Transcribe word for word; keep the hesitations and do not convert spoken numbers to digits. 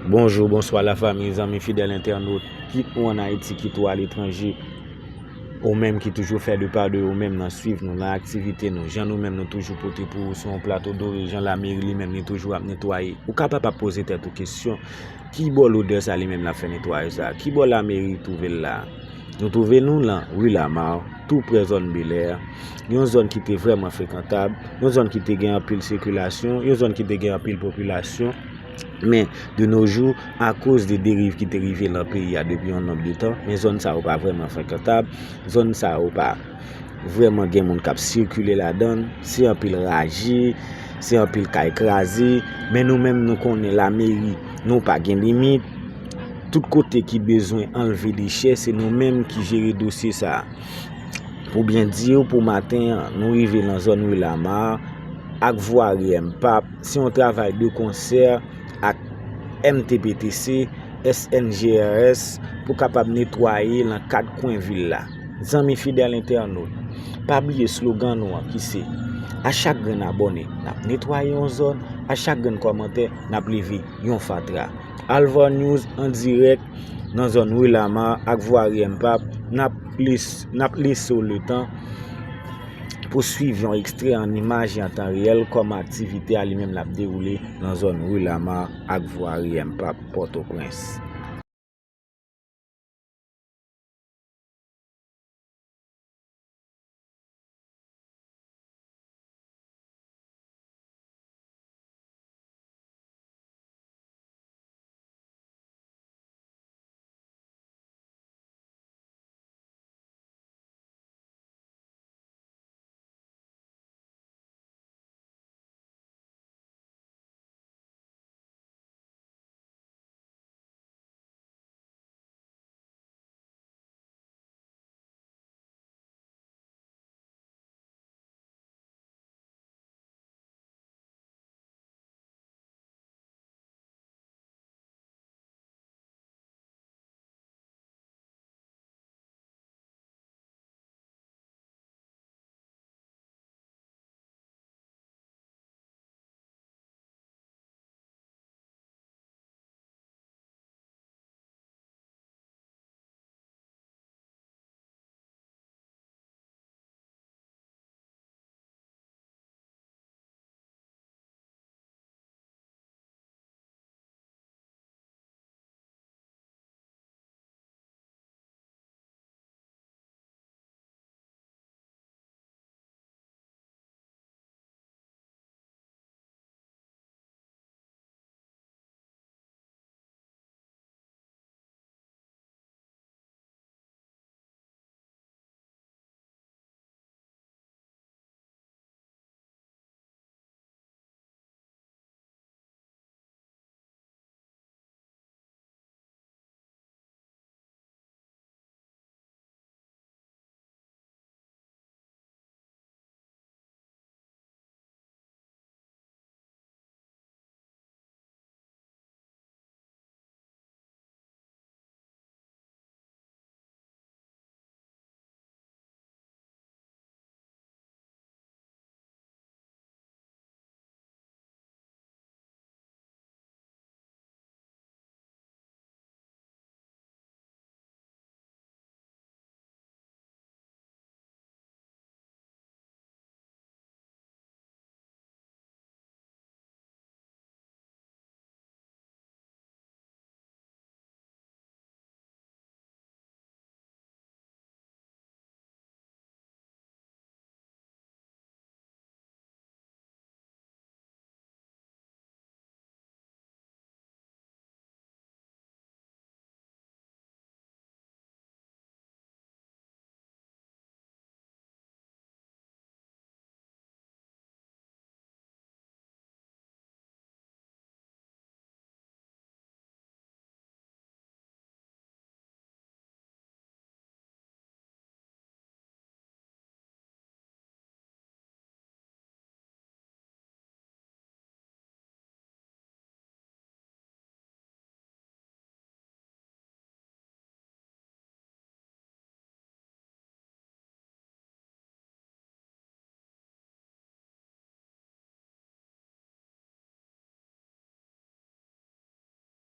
Bonjou, bonswa lafanmi, zanmi fidèl entènot, kit ou ann Ayiti, kit ou aletranje, ou menm ki toujou fè de pa de ou menm nan swiv nou, nan aktivite nou, jan nou menm nou toujou pote pou ou sou yon plato dore, jan lameri li menm li toujou ap netwaye. Ou kapab ap poze tèt ou kesyon, ki bò lodè sa li menm l ap fè netwayaj sa? Ki bò lameri twouve l la? Nou twouve nou lan ri Lamar, tou prè zòn Belè, yon zòn ki te vrèman frekantab, yon zòn ki te gen anpil sikilasyon, yon zòn ki te gen anpil popilasyon. Men, de nos jours, akoz de deriv ki te rive lan peyi a depi yon nonb de tan, men zòn sa yo pa vrèman frekantab, zòn sa yo pa vrèman gen moun k ap sikile ladan l, se anpil raje, se anpil kay kraze, men nou menm nou konnen lameri, nou pa gen limit. Tout kote ki bezwen anlve dechè, se nou menm ki jere dosye sa a. Pou byen di w, pou maten an, nou rive nan zòn ri Lamar ak vwari M pap. Se yon travay de konsè ak M T P T C, S N G R S pou kapab netwaye lan kat kwen vil la. Zanmi fidèl entènot, pa bliye slogan nou an ki se, a chak grenn abòne, n ap netwaye yon zòn, a chak grenn kòmantè, n ap leve yon fatra. Alvar News an dirèk nan zòn ri Lamar ak vwari M pap, n ap les-, n ap lese w letan pou swiv yon ekstrè an imaj e an tan reyèl kòman aktivite a li menm l ap dewoule nan zòn ri Lamar ak vwari M pap Pòtoprens.